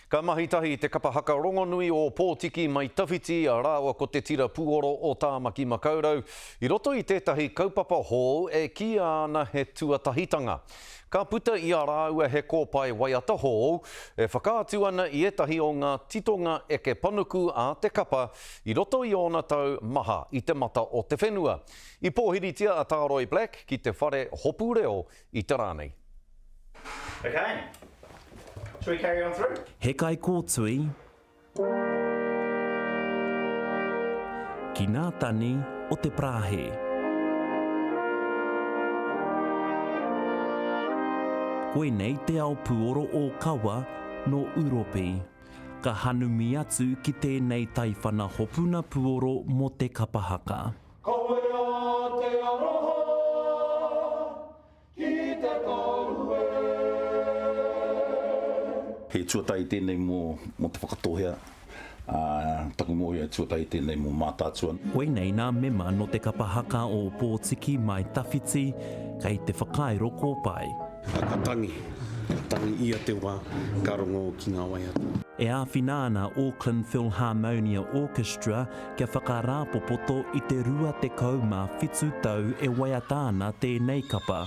Ka mahi tahi te kapa haka rongonui o Ōpōtiki mai Tawhiti rāua ko te tira puoro o Tāmaki Makaurau i roto i tētahi kaupapa hou e kīia ana he tuatahitanga. Ka puta i a rāua he kōpae waiata hou e whakaatu ana i ētahi o ngā titonga eke panuku a te kapa i roto i ōna tau maha i te mata o te whenua. I pōhiritia a Tāroi Black ki te whare hopu reo i te rā nei. Okay. Shall we carry on through? He kaikōtui ki nā tani o te parāhe. Koinei te ao puoro ōkawa nō Uropi. Ka hanumi atu ki tēnei taiwhana hopuna puoro mō te kapa haka. Kawea te aroha ki te kaue. He tuatahi tēnei mō, mō Te Whakatōhea, ā, taku mōhio he tuatahi tēnei mō Mātaatua. Koinei nā mema nō te kapa haka o Ōpōtiki Mai Tawhiti kei te whakairo kōpae. Ka tangi, ka tangi ia te wa, ka rongo ki nga waiata. E āwhina ana Auckland Philharmonia Orchestra kia whakarāpopoto i te 27 tau e waiata ana tēnei kapa.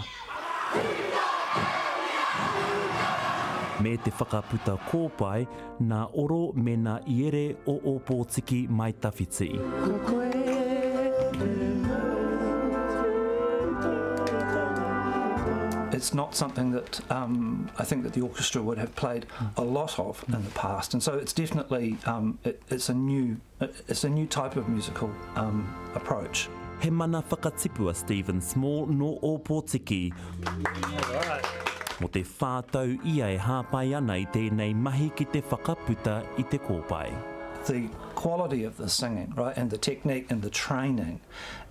Me te whakaputa kōpae nā Oro me nā Iere o Ōpōtiki Mai Tawhiti. Ko koe te It's not something that um, I think that the orchestra would have played a lot of in the past, and so it's definitely um, it, it's a new it's a new type of musical um, approach. He mana whakatipu a Stephen Small nō Ōpōtiki. Mō te whā tau ia e hāpai ana i tēnei mahi ki te whakaputa i te kōpae. The quality of the singing, right, and the technique and the training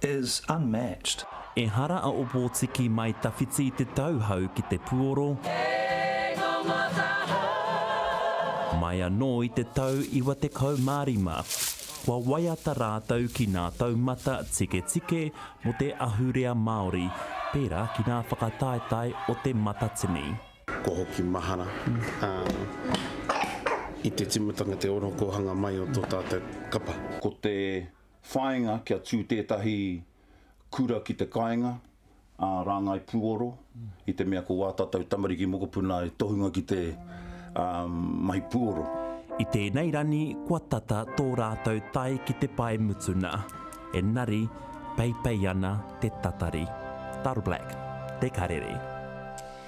is unmatched. Ehara a Ōpōtiki mai tawhiti i te tauhou ki te puoro. Mai anō i te tau 95, Kua waiata rātou ki nā taumata tiketike mō te ahurea Māori, pērā ki nā whakataetae o Te Matatini. Kua hoki mahara, ā, i te tīmatanga te orokohanga mai o tō tātou kapa. Ko te whāinga kia tū tētahi kura ki te kāinga, ā, rāngai pūoro, i te mea ko wā tātou tamariki mokopuna e tohunga ki te, ā, mahi pūoro. I tēnei rani kua tata tō rātou tae ki te pae mutuna, enari peipei ana te tatari. Taro Black, Te Karere.